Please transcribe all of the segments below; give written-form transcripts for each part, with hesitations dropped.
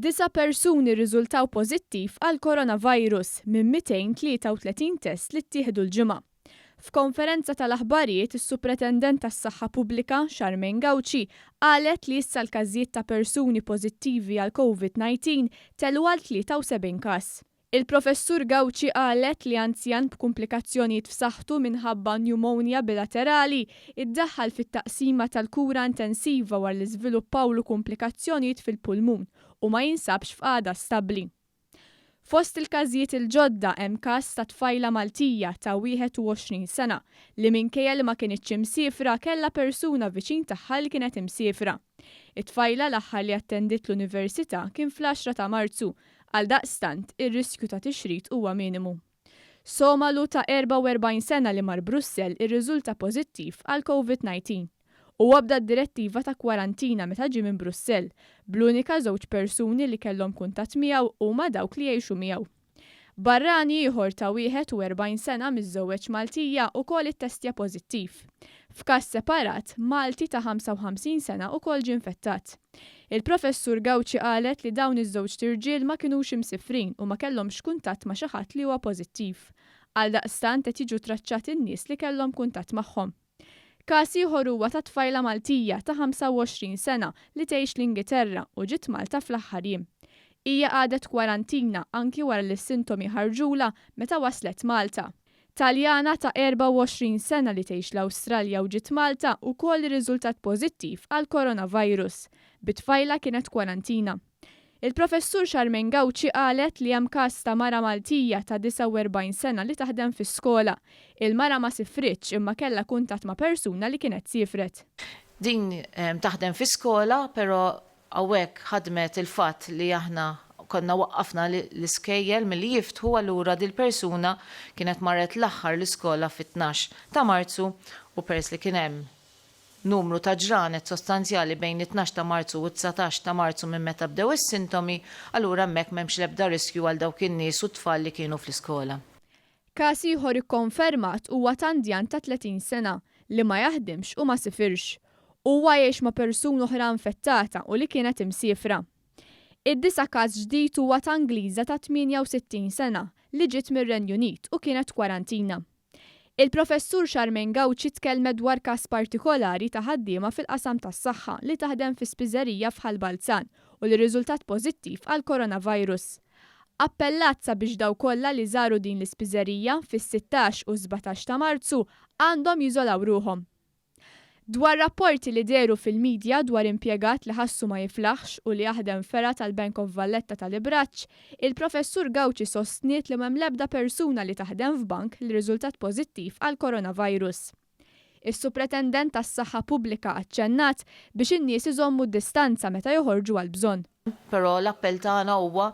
Disa' persuni rriżultaw pożittiv għall-coronavirus minn 233 test li ttieħdu l-Ġimgħa. F'konferenza tal-aħbarijiet is-Supretendent tas-Saħħa Pubblika, Charmaine Gauci, qalet li issa l-każijiet ta' persuni pożittivi għall-Covid 19 telgħu għal 73 każ. Il-Professur Gauci qalet li anzjan b'kumplikazzjonijiet f'saħħtu minħabba pneumonia bilaterali iddaħħal fit-taqsima tal-kura intensiva wara li żviluppawlu kumplikazzjonijiet fil-pulmun u ma jinsabx f'qagħda stabbli. Fost il-każijiet il-ġodda hemm każ ta' tfajla Maltija ta' 21 sena li minkejja li ma kinitx imsiefra kellha persuna viċin tagħha li kienet imsiefra. It-tfajla l-aħħar li attendiet l-università kien fl-għaxra ta' Marzu, għaldaqstant, ir-riskju ta' tixrid huwa minimu. Somalu ta' 44 sena li mar Brussell irriżulta pożittiv għall-Covid 19. Huwa bda d-direttiva ta' kwarantina meta ġie minn Brussell, bl-unika żewġ persuni li kellhom kuntatt miegħu huma dawk li jgħixu miegħu. Barrani ieħor ta' 41 sena miżżewweġ Maltija ukoll ittestja pożittiv. F'każ separat, Malti ta' 55 sena ukoll ġie nfettat. Il-Professur Gauci qalet li dawn iż-żewġt irġiel ma kinux imsifrin u ma kellhomx kuntatt ma' xi ħadd li huwa pożittiv. Għaldaqstant qed jiġu traċċati n-nies li kellhom kuntatt magħhom. Każ ieħor huwa ta' tfajla Maltija ta' 25 sena li tgħix l-Ingiterra u ġiet Malta fl-aħħar jiem. Hija qagħdet kwarantina anki wara li s-sintomi ħarġulha meta waslet Malta. Taljana ta' 24 sena li tgħix l-Awstralja u ġiet Malta wkoll irriżultat pożittiv għall-coronavirus. Bit-tfajla kienet kwarantina. Il-Professur Charmaine Gauci qalet li hemm każ ta' mara Maltija ta' 49 sena li taħdem fi skola. Il-mara ma sifritx imma kellha kuntatt ma' persuna li kienet siefret. Din taħdem fi skola pero hawnhekk ħadmet il-fatt li aħna konna waqqafna l-iskejjel milli jiftħu allura dil-persuna kienet marret l-aħħar l-iskola fit-tnax ta' Marzu u peress li kien hemm numru ta' ġranet sostanzjali bejn it-tnax ta' Marzu u d-dsatax ta' Marzu minn meta bdew is-sintomi, allura hemmhekk m'hemmx l-ebda riskju għal dawk in-nies u t-tfal li kienu fl-iskola. Każ ieħor ikkonfermat huwa ta' Indjan ta' 30 sena li ma jaħdimx u ma sifirx. Huwa jgħix ma' persuna oħra infettata u li kienet imsiefra. Id-disa' każ ġdid huwa ta' Ingliża ta' 68 sena li ġiet mir-Renju Unit u kienet kwarantina. Il-Professur Charmaine Gauci tkellmet dwar każ partikolari ta' ħaddiema fil-qasam tas-saħħa li taħdem fi spiżerija f'Ħal Balzan u li rriżultat pożittiv għall-coronavirus. Appellat sabiex dawk kollha li żaru din l-ispiżerija fis-sittax u s-sbatax ta' Marzu għandhom jiżolaw ruħhom. Dwar rapporti li dehru fil-media dwar impjegat li ħassu ma jiflaħx u li jaħdem f'fergħa tal-Bank of Valletta tal-Ibraġġ, il-Professur Gauci sostniet li m'hemm l-ebda persuna li taħdem f'bank li rriżultat pożittiv għall-coronavirus. Is-Supretendent tas-Saħħa Pubblika aċċennat biex in-nies iżommu d-distanza meta joħorġu għall-bżonn. Però l-appell tagħna huwa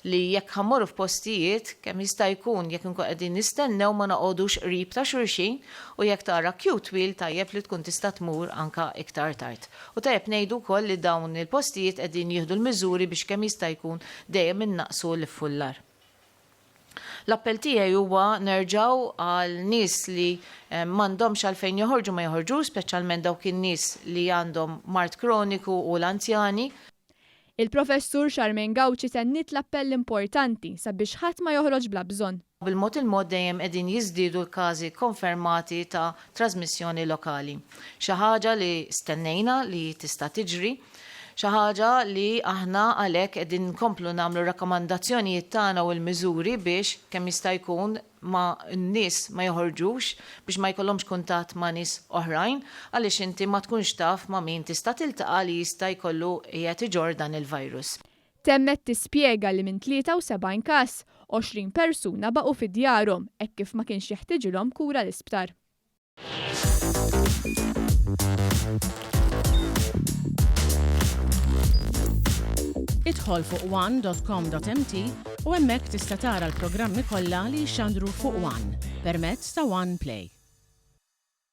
li jekk ħa mmorru f'postijiet, kemm jista' jkun jekk inkunu qegħdin nistennew ma noqogħdux qrib ta' xulxin u jekk tara queue twil tajjeb li tkun tista' tmur anke iktar tard. U tajjeb ngħidu wkoll li dawn il-postijiet qegħdin jieħdu l-miżuri biex kemm jista' jkun dejjem innaqqsu l-iffullar. L-appell tiegħi huwa nerġgħu għal nies li m'għandhomx għalfejn joħorġu ma joħorġux, speċjalment dawk in-nies li għandhom mard kroniku u l-anzjani. Il-Professur Charmaine Gauci tenniet l-appell importanti sabiex ħadd ma joħroġ bla bżonn. Bil-mod il-mod dejjem qegħdin jiżdiedu l-każi kkonfermati ta' trażmissjoni lokali. Xi ħaġa li stennejna li tista' tiġri. Xi ħaġa li aħna għalhekk qegħdin nkomplu nagħmlu r-rakkomandazzjonijiet tagħna u l-miżuri biex kemm jista' jkun ma n-nies ma joħorġux biex ma jkollhomx kuntatt ma' nies oħrajn għaliex inti ma tkunx taf ma' min tista' tiltaqa' li jista' jkollu qiegħed iġorr dan il-virus. Temmet tispjega li minn 73 każ, 20 persuna baqgħu fi djarhom hekk kif ma kienx jeħtiġilhom kura l-isptar. Idħol fuq one.com.mt u hemmhekk tista' tara l-programmi kollha li jixxandru fuq One permezz ta' One Play.